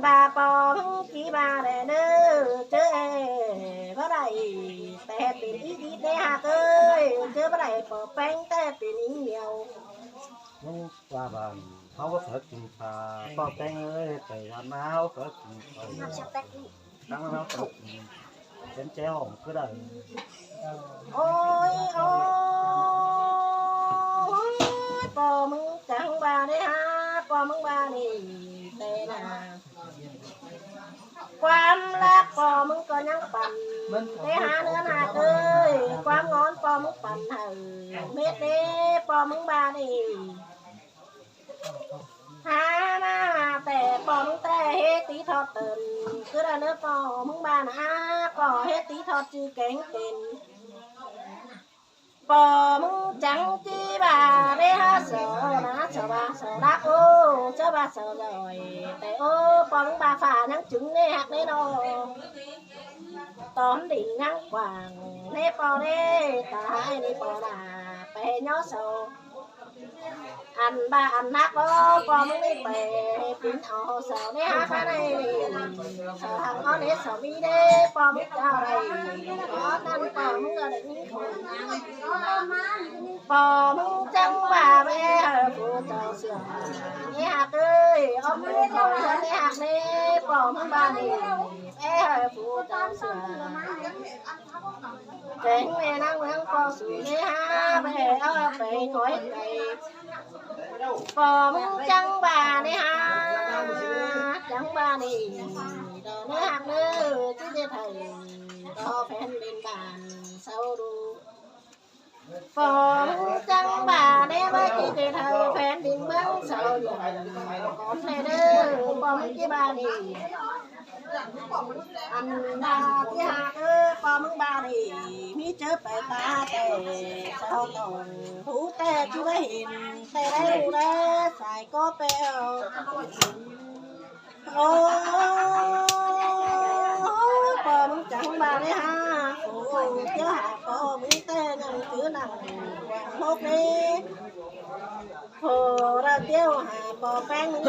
ວ່າປອມຈີບາແດ່ເດີ ເຈີເອບໍ່ໄດ້ແຕ່ເປັນອີດີດເດ້ຮັກເອີຍ ເຈີບໍ່ໄດ້ປອມແປງແຕ່ເປັນອີໜຽວ. ເຮົາວ່າບ້ານເຮົາກໍເກີດກິນປາ ປອມແປງເອີຍ ໄປບ້ານມາເຮົາເກີດກິນເຂົ້າ ທັງເຮົາເກີດກິນເປັນແຈ່ວກໍໄດ້. ໂອ້ຍ ໂອ້ຍ ພໍ່ມຶງຈັ່ງວ່າເດ້ຫາ ພໍ່ມຶງວ່ານີ້ແຕ່ນາ ຄວາມຮັກພໍ່ມຶງກໍຍັງປັ່ນເດ້ຫາເນີນຮັກເອີຍ ຄວາມງອນພໍ່ມຶງປັ່ນໃຫ້ເມັດເດ້ ພໍ່ມຶງວ່ານີ້ ຫາມາແຕ່ປ້ອມແຕ່ເຮັດຕີທອດເຕີນ ຄືລະເນີປ້ອມເມືອງບ້ານຫາ ປ້ອມເຮັດຕີທອດຈື່ແກງເຕັນ ປ້ອມຈັ່ງຈີບາເດຫາ ສອນາສະບາສອນາໂອ ສະບາສອນອຍ ແຕ່ໂອ ປ້ອມບ້າຟ້າຍັງຈຶ່ງເນຮັກເນນໍ ຕອນດິນຍັງກວ້າງເນປໍເດ ຕາຫາຍເນປໍນາ ໄປເນຍໍສອ ອັນບ້າອັນນັກໂອ ປ້ອມມີແຕ່ປິ່ນເອົາສາວເນຫາຄາໃນ ສາວຮັກເອົາເນສາມີເດ ປ້ອມເຈົ້າໃດ ຕອນນັ້ນປ້ອມກໍໄດ້ຍິນຄົນ ປ້ອມຈັ່ງວ່າແມ່ເອີຜູ້ເຈົ້າເຊື່ອ ເນຮັກເອີຍ ອອກເປັນຂອງເນຮັກເນ ປ້ອມບ້ານນີ້ ແມ່ເອີຜູ້ເຈົ້າເຊື່ອ ແກງແມ່ນາງເມືອງພໍ່ສູນເນຫາ ແມ່ເອີໄປຄອຍໄກ ປ້ອມຈັ່ງວ່າເນຫາ ຈັ່ງວ່ານີ້ ດອກເນຮັກເດີ ຈິເດໄທ ດອກແຜ່ນດິນບ້ານເຊົາດູ ປ້ອມຈັ່ງວ່າເນວ່າ ຈິເດໄທ ແຜ່ນດິນເມືອງເຊົາຢູ່ ປ້ອມແນ່ເດີ ປ້ອມຈີບານີ້ ອັນດາທີ່ຫາເອີ ປ້ອມບານີ້ ມີເຈີໄປຕາແຕ່ ເຈົ້າຕ້ອງຮູ້ແຕ່ທີ່ໄດ້ເຫັນ ແຕ່ໄດ້ຮູ້ແລ້ວ ສາຍກໍແປວ ໂອ້ ປ້ອມຈັ່ງບາໄດ້ຫາ ໂອ້ ເຈົ້າຫາປ້ອມແຕ່ໜັງສືໜັງຫວງຫົກເດ້ ໂອ້ ລະຕຽວຫາປ້ອມແປງໜຶ່ງ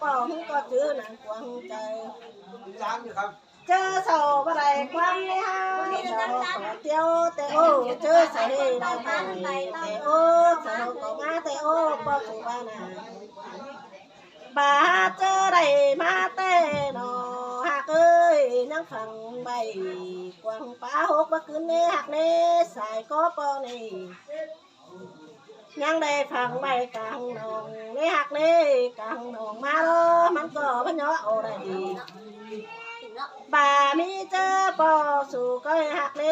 ປ້ອມກໍຈື່ໜັງກວາງໃຈ ເຈີເຊົາບໍ່ໄດ້ຄວາມໃນຫາ ເຈົ້າກໍຕຽວແຕ່ໂອ ເຈີເຊົາໄດ້ໄດ້ແຕ່ໂອ ເຊົາກໍມາແຕ່ໂອ ປ້ອມສຸບານາ ບາດເຈີໄດ້ມາແຕ່ໜໍ ຮັກເອີຍ ຍັງຝັງໄວ້ກວາງປາຫົກ ບໍ່ຄືນເນຮັກເນ ສາຍກໍປ້ອມນີ້ ຍັງໄດ້ຝັງໄວ້ກາງໜອງເນຮັກເນ ກາງໜອງມາລອ ມັນກໍພະເຍາະເອົາໄດ້ ບາມີເຈີປໍສູ່ກໍຮັກເນ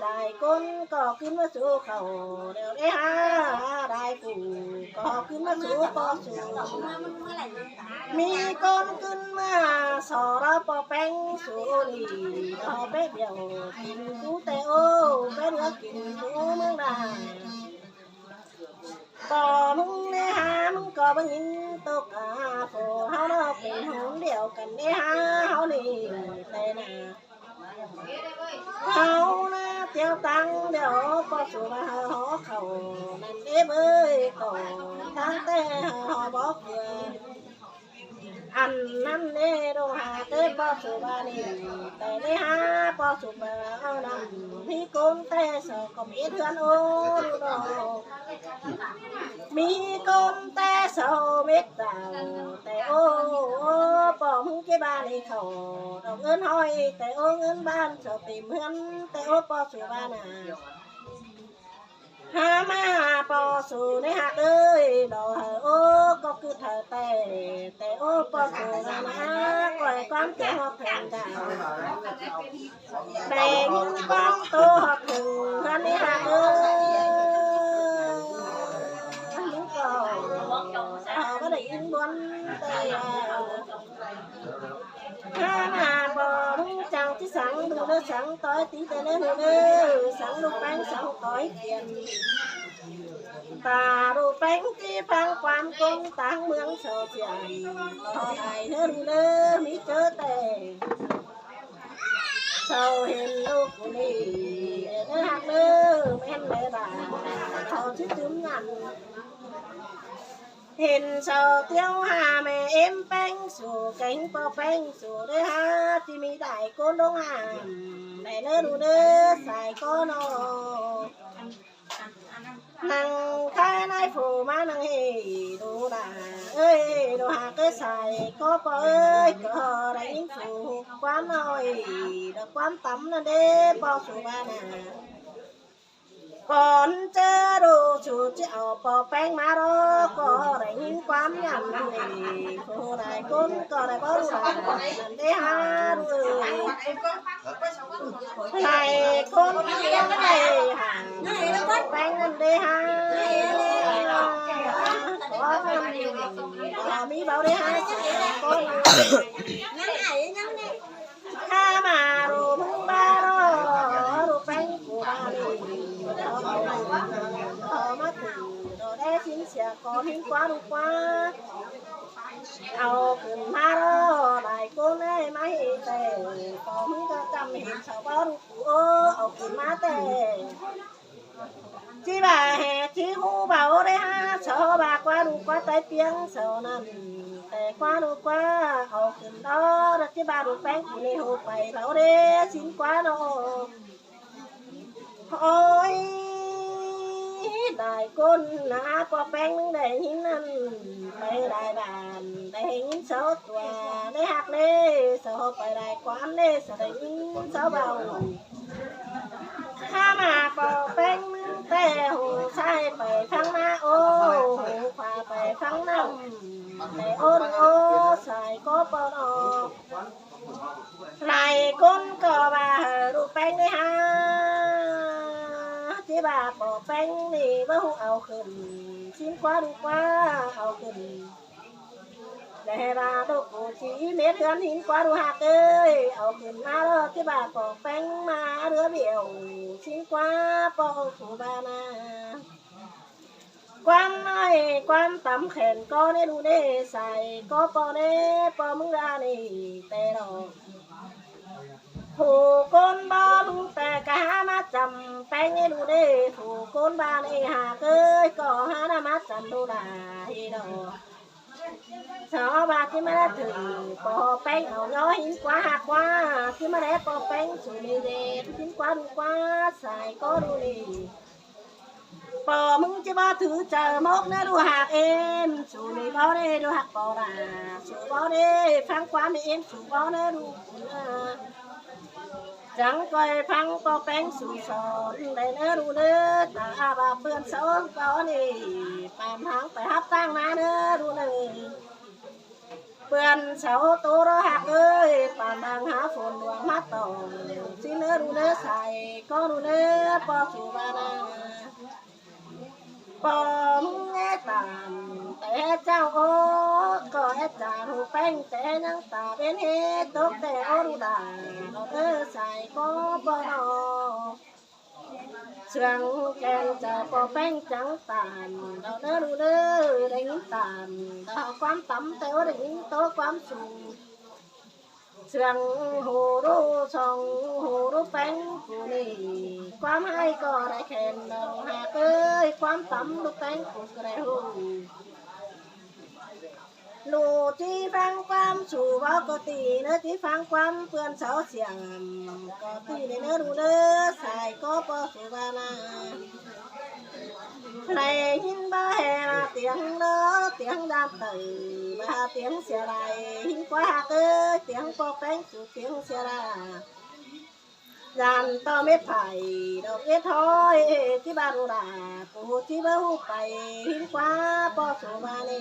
ຫຼາຍຄົນກໍຂຶ້ນມາສູ່ເຂົາແລ້ວເນຫາ ຫຼາຍຜູ້ກໍຂຶ້ນມາສູ່ປໍສູ່ ມີຄົນຂຶ້ນມາສໍລະປໍແປງສູ່ນີ້ ເອົາໄປບຽວກິນກູແຕ່ໂອ ໄປເຫຼືອກິນກູເມືອງນາ ກໍມຶງໄດ້ຫາ ມຶງກໍບໍ່ຍິງຕົກອາ ພວກເຮົາເນາະເປັນໂຮງດຽວກັນເດ້ຫາ ເຮົານີ້ແຕ່ນາ ເຮົານະຕຽວຕັງດຽວ ກໍສູ່ວ່າເຮົາຫໍເຂົ້ານັ້ນເດ້ເວີຍ ກໍຕັ້ງແຕ່ເຮົາບໍ່ເກືອ ອັນນັ້ນເດ້ ໂດຫາເຕປ້ອສຸບານີ ແຕ່ໄດ້ຫາປ້ອສຸບາເອົານຳ ມີຄົນແຕ່ເຊົາກໍມີເຮືອນໂອ ລູກນ້ອງ ມີຄົນແຕ່ເຊົາເມັດດາວ ແຕ່ໂອ ປ້ອມເກັບບ້ານໃຫ້ເຂົາ ດອກເງິນຫ້ອຍ ແຕ່ໂອ ເງິນບ້ານເຂົາເຕັມເຮືອນ ແຕ່ໂອ ປ້ອສຸບານາ ຫາມາ ປ້ອສຸໄດ້ຮັກເອີຍ ດອກເຮີໂອ ກໍຄືເທີແຕ່ ແຕ່ໂອ ປ້ອສຸນາ ກ້ອຍຄວາມເຈັບຮອດເຖິງດາວ ແຕ່ຍິງຄວາມໂຕຮອດເຖິງເຮືອນໄດ້ຮັກເອີຍ ຍິງກໍ ເຮົາບໍ່ໄດ້ຍິງບົນແຕ່ ຫາມາບໍ່ຮູ້ຈັກທີ່ສັງ ດູເດີສັງຕ້ອຍຕີແຕ່ເລີເດີ ສັງລູກແປ້ງສັງຕ້ອຍປ່ຽນ ຕາລູກແປ້ງທີ່ຟັງຄວາມກົງຕ່າງເມືອງເຊົາສຽງ ຂໍໄດ້ເດີເດີ ມີເຈີແຕ່ ເຊົາເຫັນລູກຜູ້ນີ້ ເດີຮັກເດີ ແມ່ນແລດາ ເຂົາຊິຕື່ມງານ ເຫັນເຊົາຕຽວຫາແມ່ເອັມແປ້ງສູ ແກງປໍແປ້ງສູເດີຫາ ທີ່ມີຫຼາຍຄົນລົງຫາ ແມ່ເດີດູເດີ ສາຍກໍນໍ ນັ່ງຂາຍນາຍຜູ້ມານັ່ງເຮດູລາເອີຍ ດູຫາເກີດສາຍກໍປໍເອີຍ ກໍໄດ້ຍິນສູຄວາມນ້ອຍ ດອກຄວາມຕ່ຳນັ້ນເດ້ ປໍສູວ່ານະ ກ່ອນເຈີດູສູຈະເອົາປໍແປ້ງມາລອ ກໍໄດ້ຍິນຄວາມຍາມນັ້ນເດ້ ຜູ້ຫຼາຍຄົນກໍໄດ້ບໍ່ຮູ້ລານັ້ນເດ້ຫາເອີຍ ຫຼາຍຄົນຍັງໄດ້ຫາແປ້ງນັ້ນເດ້ຫາ ຂໍມັນບໍ່ມີເບົາເດ້ຫາ ສາຍກໍ ຫາມາດູມຶງບາໂລ ດູແປ້ງກູບາລີ ຂໍມາຖືໂດແລຊິນເສຍ ຂໍມີກວ່າດູກວ່າ ເອົາຂຶ້ນມາໂລ ຫຼາຍຄົນເອີຍມາເຮັດແຕ່ ຂໍມີກໍຈຳເຫັນຊາວບ້ານ ໂອ ເອົາຂຶ້ນມາແຕ່ ຈິບາແຫ່ຈິຮູ້ເບົາໄດ້ຫາ ຊອບາກວ່າດູກວ່າໄຕປຽງເຊົານັ້ນ ແຕ່ກວ່າດູກວ່າເອົາຂຶ້ນດອ ແລະ ຈິບາດູແປ້ງຜູ້ນີ້ຮູ້ໄປເບົາເດ້ ຊິນກວ່ານອ ໂອ້ຍ ຫຼາຍຄົນນະ ປໍແປ້ງໄດ້ຍິນນັ້ນ ໄປຫຼາຍບ້ານ ໄດ້ຍິນເຊົາຕົວ ໄດ້ຮັກເດ້ ເຊົາໄປຫຼາຍຄວາມເດ້ ເຊົາໄດ້ຍິນເຊົາເວົ້າ ຫາມາປໍແປ້ງແຕ່ຫູຊ້າຍໄປທາງໜ້າ ໂອ ຫູຂວາໄປທາງນຳ ແຕ່ໂອໂອ ສາຍກໍປໍນອ ຫຼາຍຄົນກໍວ່າເຮີດູແປ້ງໄດ້ຫາ ທີ່ວ່າປໍແປ້ງນີ້ບໍ່ຮູ້ເອົາຂຶ້ນ ຊິນກວ່າດູກວ່າເອົາຂຶ້ນ ແລະ ວ່າລູກກູຈີເມັດເຮືອນ ຊິນກວ່າດູຮັກເອີຍ ເອົາຂຶ້ນມາເລີ ທີ່ວ່າປໍແປ້ງມາເຮືອບຽວ ຊິນກວ່າປໍຄູບານາ ຄວາມນ້ອຍຄວາມຕ່ຳແຂນກໍເນດູເນ ສາຍກໍປໍເນ ປໍມຶງລານີ້ແຕ່ດອກ ຜູ້ຄົນບໍ່ຮູ້ແຕ່ກະຫາມາຈຳແປ້ງເນດູເນ ຜູ້ຄົນບ້ານເອຫາເກີຍ ກໍຫານຳມາຈຳດູລາເຮດອກ ຊາວບ້ານທີ່ມາລະຖື ປໍແປ້ງເອົາຍໍ ຊິນກວ່າຮັກກວ່າ ທີ່ມາແລປໍແປ້ງສູເນເດ ຊິນກວ່າດູກວ່າ ສາຍກໍດູເນ ປໍມຶງຈະບໍ່ຖືໃຈໝົກເນດູຮັກເອັມ ສູນີ້ບໍ່ໄດ້ດູຮັກປໍລາ ສູບໍ່ໄດ້ຟັງຄວາມເອັມ ສູບໍ່ໄດ້ດູ ຈັ່ງກອຍຟັງປໍແປ້ງສູສອນໄດ້ເນີດູເນີ ຕາອາບາບເປື້ອນເຊົາກໍນີ້ ປານທາງໄປຮັບຕາງນາເນີດູເນີ ເປື້ອນເຊົາໂຕລະຮັກເອີຍ ປານທາງຫາຝົນດວງມາຕອງ ຊິເນີດູເນີ ສາຍກໍດູເນີ ປໍສູບານາ ປ້ອມແງ່ຕາມແຕ່ເຈົ້າໂອ ກໍແອດຈານຫູແປ້ງແຕ່ຍັງຕາເປັນເຮຕົກແຕ່ໂອດູດາ ເອີ ສາຍກໍບໍ່ນອ ເຊື່ອງແກ່ນເຈົ້າປໍແປ້ງຈັງຕານ ເດີດູເດີ ໄດ້ຍິນຕານ ດາວຄວາມຕ່ຳແຕ່ໂອໄດ້ຍິນໂຕຄວາມສູງ ເຊື່ອງຫູດູສອງຫູດູແປ້ງຜູ້ນີ້ ຄວາມຮ້າຍກໍໄດ້ແຂນດອກຫາກເອີຍ ຄວາມຕ່ຳລູກແປ້ງຜູ້ກໍໄດ້ຮູ້ ລູກທີ່ຟັງຄວາມສູເວົ້າກໍຕີເນີ ທີ່ຟັງຄວາມເປື້ອນເຊົາສຽງກໍຕີເດີເນີດູເດີ ສາຍກໍປໍສູບານາ ໄດ້ຍິນບໍ່ແຫ່ວ່າຕຽງເດີ ຕຽງດາມເຕີ ວ່າຕຽງເສຍລາຍ ຫິນກວ່າຫາກເອີຍ ຕຽງປໍແປ້ງສູຕຽງເສຍລາຍ ຢ້ານຕໍ່ເມັດໄຜ່ດອກເມັດຫອຍ ທີ່ບ້ານລາ ກູທີ່ບໍ່ຮູ້ໄປ ຫິນກວ່າປໍສູບານີ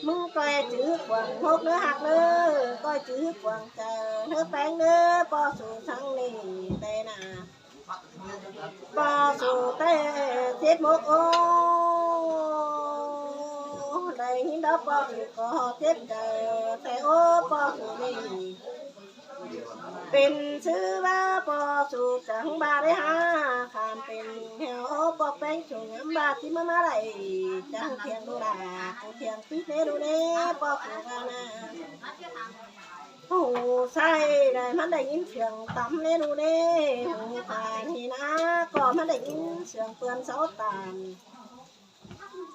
ມຶງກ້ອຍຈື່ຂວາງຫົກເດີຮັກເດີ ກ້ອຍຈື່ຂວາງເຈີເດີແປ້ງເດີ ປໍສູທັງນີ້ແຕ່ໜ້າ ປໍສູແຕ່ເຈັບໝົກໂອ ໄດ້ຍິນດອກປໍສູກໍເຈັບໃຈແຕ່ໂອ ປໍສູນີ້ ເປັນຊື່ວ່າປໍສູຈັງບາໄດ້ຫາ ຄານເປັນແຖວປໍແປ້ງສູງຍາມບາທີ່ມາມາໄດ້ ຈັງຖຽງດູລາ ຜູ້ຖຽງປິດເນດູເນ ປໍສູການາ ຫູໃສ່ໄດ້ມັນໄດ້ຍິນສຽງຕຳເນດູເນ ຫູຂານຫີນາ ກໍມັນໄດ້ຍິນສຽງເປື້ອນເຊົາຕານ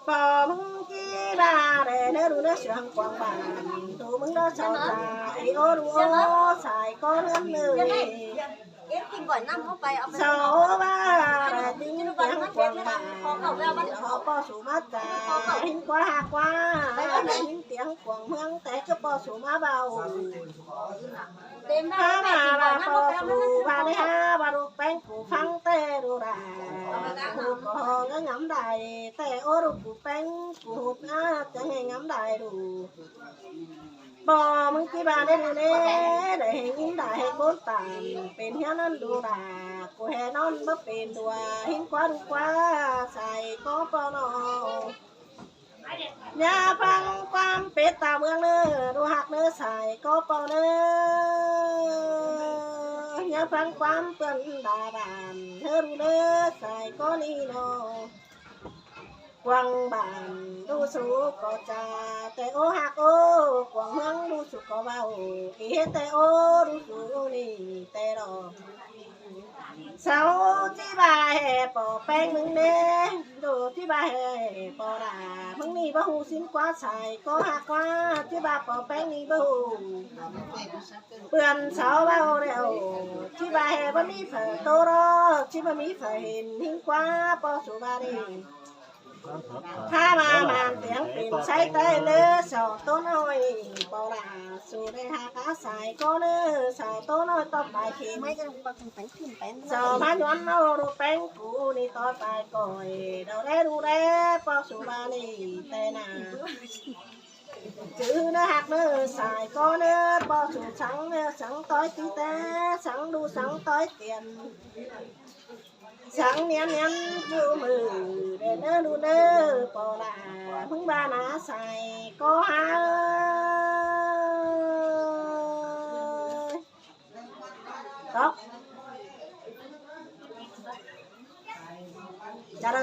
ພໍມຶງຈີບາແລເນີ ດູເນີສຽງກວາງບ້ານ ດູມຶງເດີສາວສາຍ ໂອດູໂອສາຍກໍເນີເນີ ສາວບ້ານແລຕິງສຽງກວາງບ້ານ ພໍສູ່ມາຈາ ຫິນກວ່າຫາກວ່າ ແລຍິນສຽງກວາງເມືອງ ແຕ່ຄືພໍສູ່ມາເວົ້າ ເຕັມ ພາມາວ່າພໍ່ສູ່ພາໄດ້ຫາວ່າລູກແປ້ງກູຟັງແຕ່ດູລາ ກູກໍງາມໄດ້ ແຕ່ໂອລູກກູແປ້ງກູຫູກາ ຈັ່ງໃຫ້ງາມໄດ້ດູ ບໍ່ມຶງທີ່ບ້ານເດ້ດູເດ້ ໄດ້ໃຫ້ຍິນໄດ້ໃຫ້ໂກນຕາມ ເປັນຫຍັງນັ້ນດູລາ ກູແຫ່ນອນບໍ່ເປັນດວ ຫິນກວ່າດູກວ່າ ໃສ່ກໍປໍນ້ອງ ຢ່າຟັງຄວາມເປັນຕາເມືອງເດີ ດູຮັກເດີ ສາຍກໍປໍເດີ ຢ່າຟັງຄວາມເປື້ອນດາບານເດີ ດູເດີ ສາຍກໍນີ້ນ້ອງ ກວາງບ້ານດູສູກໍຈາ ແຕ່ໂອຮັກໂອ ກວາງເມືອງດູສູກໍເວົ້າ ເຮັດແຕ່ໂອດູສູນີ້ແຕ່ດອກ ເຊົາຈິບາແຫ່ປໍແປ້ງມຶງເດ້ ໂດຈິບາແຫ່ປໍລາ ມຶງນີ້ບໍ່ຮູ້ສິນກວ່າ ສາຍກໍຮັກວ່າ ຈິບາປໍແປ້ງນີ້ບໍ່ຮູ້ ເປື້ອນເຊົາເວົ້າແລ້ວ ຈິບາແຫ່ບໍ່ມີໃຜໂຕດອກ ຈິບາມີໃຜເຫັນຫິນກວ່າປໍສຸບານີ ຖ້າມາມານຕຽງເປັນໃຊ້ໄດ້ເລີ ສາວໂຕນ້ອຍປໍລາ ສູ່ໄດ້ຫາກາສາຍກໍເລີ ສາວໂຕນ້ອຍຕໍ່ໄປເຫັນ ສາວມາຍວນເອົາລູກແປ້ງກູນີ້ຕໍ່ໄປກ່ອຍ ເດົາແລດູແລປໍສຸບານີແຕ່ໜ້າ ຈື່ເນີຮັກເນີສາຍກໍເນີ ປໍສຸສັງເນີສັງຕ້ອຍຕີແຕ່ ສັງດູສັງຕ້ອຍຕຽນ ສັງນຽນນຽນຢູ່ມືເດີ ເນີດູເນີ ປໍລາ ມຶງບານາສາຍກໍຫາ ຕອກ